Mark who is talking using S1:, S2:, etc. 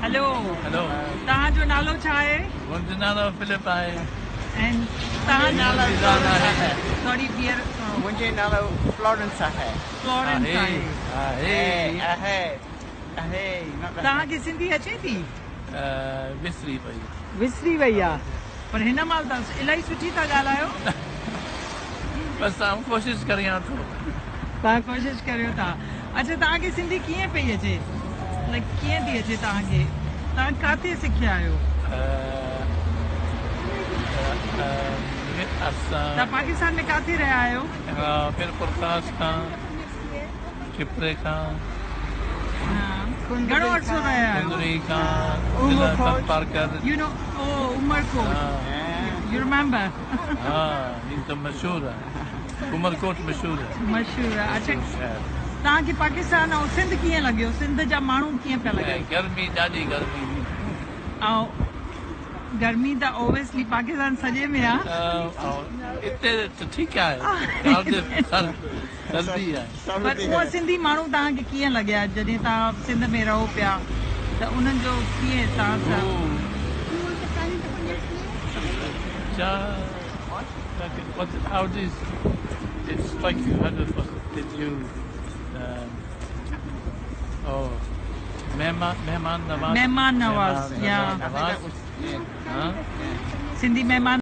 S1: Hello.
S2: Hello.
S1: توهان جو نالو ڇا آهي؟
S2: منهنجو نالو فلپ آهي.
S1: ۽ توهان
S2: نالو آهي.
S1: سوري ڊيئر.
S3: منهنجو نالو فلورنس آهي.
S1: فلورنس آهي.
S2: آهي.
S3: آهي آهي.
S1: توهان کي سنڌي اچي ٿي؟
S2: وسري وئي.
S1: وسري وئي آ، پر هن مهل ته الاهي سٺي ٿا ڳالهايو.
S2: بس آئون ڪوشش ڪريان ٿو.
S1: توهان ڪوشش ڪريو ٿا. اڇا، توهان کي سنڌي ڪيئن پئي اچي؟ لائيڪ ڪيئن ٿي اچي توهان کي؟ توهان ڪاٿي سکيا آهيو؟
S2: اسان
S1: توهان پاڪستان ۾ ڪاٿي رهيا آهيو؟
S2: ميرپور خاص کان، کپري کان.
S1: گهڻو عرصو رهيا آهيو؟
S2: ڪندري کان، ضلع Tharparkar.
S1: You know, oh, Umerkot. You remember?
S2: ها، هي ته مشهور آهي، عمرڪوٽ مشهور آهي.
S1: مشهور آهي. اڇا، توهان کي پاڪستان ۽ سنڌ ڪيئن لڳيو؟ سنڌ جا ماڻهو ڪيئن پيا لڳا؟
S2: گرمي، ڏاڍي گرمي.
S1: ۽ گرمي ته اوبويسلي پاڪستان سڄي ۾ آهي.
S2: هتي ته ٺيڪ آهي، سردي آهي.
S1: پر اها سنڌي ماڻهو توهان کي ڪيئن لڳيا جڏهن توهان سنڌ ۾ رهو پيا ته انهن جو ڪيئن توهان سان؟
S2: ڇا what, how did it strike you? How did, what did you oh, مهمان مهمان نواز.
S1: مهمان نواز, yeah.
S2: نواز.
S3: Yeah.
S2: ها.
S1: سنڌي مهمان